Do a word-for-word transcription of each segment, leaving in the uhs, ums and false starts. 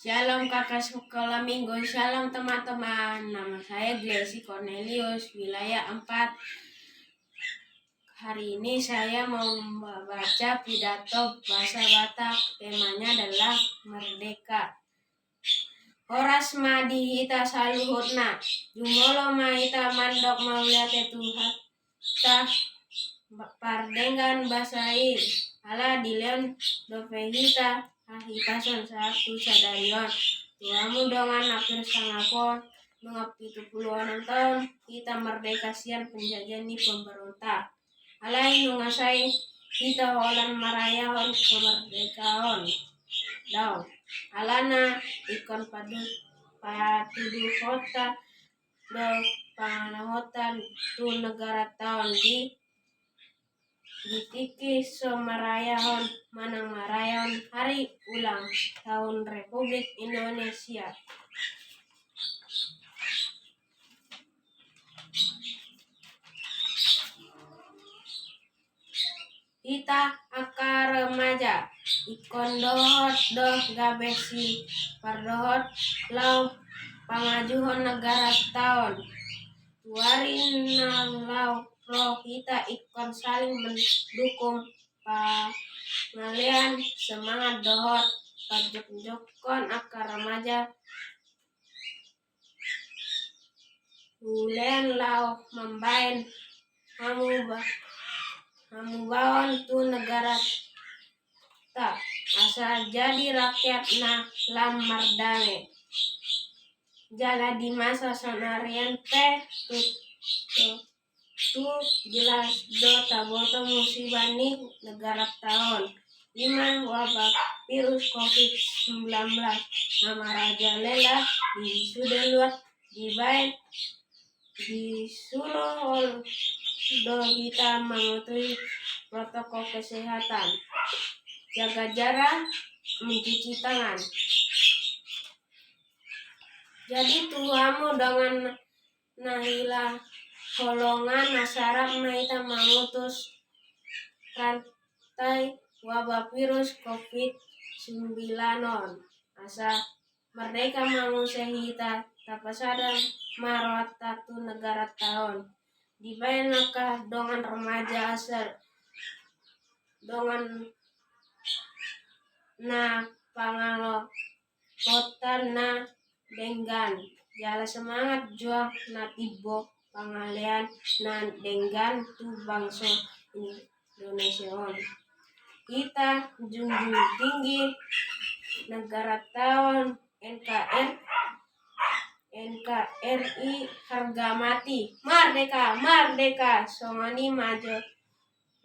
Shalom kakak sekolah minggu, shalom teman-teman. Nama saya Gleisi Cornelius, wilayah empat. Hari ini saya mau membaca pidato bahasa Batak. Temanya adalah merdeka. Horas ma di hita saluhutna. Jumolo ma hita mandok mauliate tu Tuhanta pardenggan basa i, ala dilehon dope hita hahipason sahat tu sadari on. Tu hamu dongan na pirsangap on, nunga pitu pulu onom taon hita merdeka sian penjajahan ni pemberontak. Alai nunga sai hita holan marayahon kemerdekaon. Daong. Alana ingkon padu-, patuduhonta do pangalahonta tu negaranta on di, di tingki so marayahon manang marayahon hari ulang tahun Republik Indonesia. Hita angka remaja ingkon dohot do gabe sipardohot laho pamajuhon negaranta on. Tu ari na laho ro hita ingkon saling mendukung, pangalean semangat dohot parjongjonghon angka remaja. Hulehon laho mambahen hamu ba-, hamubaon tu negaranta asa jadi rakyat na lam mardame. Jala di masa saonari on pe tu, tu, tu jelas do taboto musiba ni negaranta on, ima wabah virus covid sembilan belas na merajalela di sude luat. Dibahen disuru do hita mematuhi protokol kesehatan, jaga jarak, mencuci tangan. Jadi tu hamu dongan na hula holongan, asa rap ma hita mamutus rantai wabah virus covid sembilan on, asa merdeka ma muse hita, tapasada ma rohanta tu negaranta on. Dibahen angka dongan remaja asa dongan na pangalahonta na denggan, jala semangat jual na timbo pangalean na denggan tu bangso Indonesia on. Hita junjung tinggi negaranta on, N K R, N K R I harga mati. Merdeka, merdeka. Songon i ma jo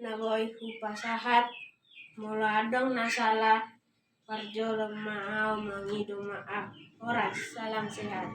na boi hupasahat. Molo adong na sala, parjolo ma au mangido maaf. Horas, salam sehat.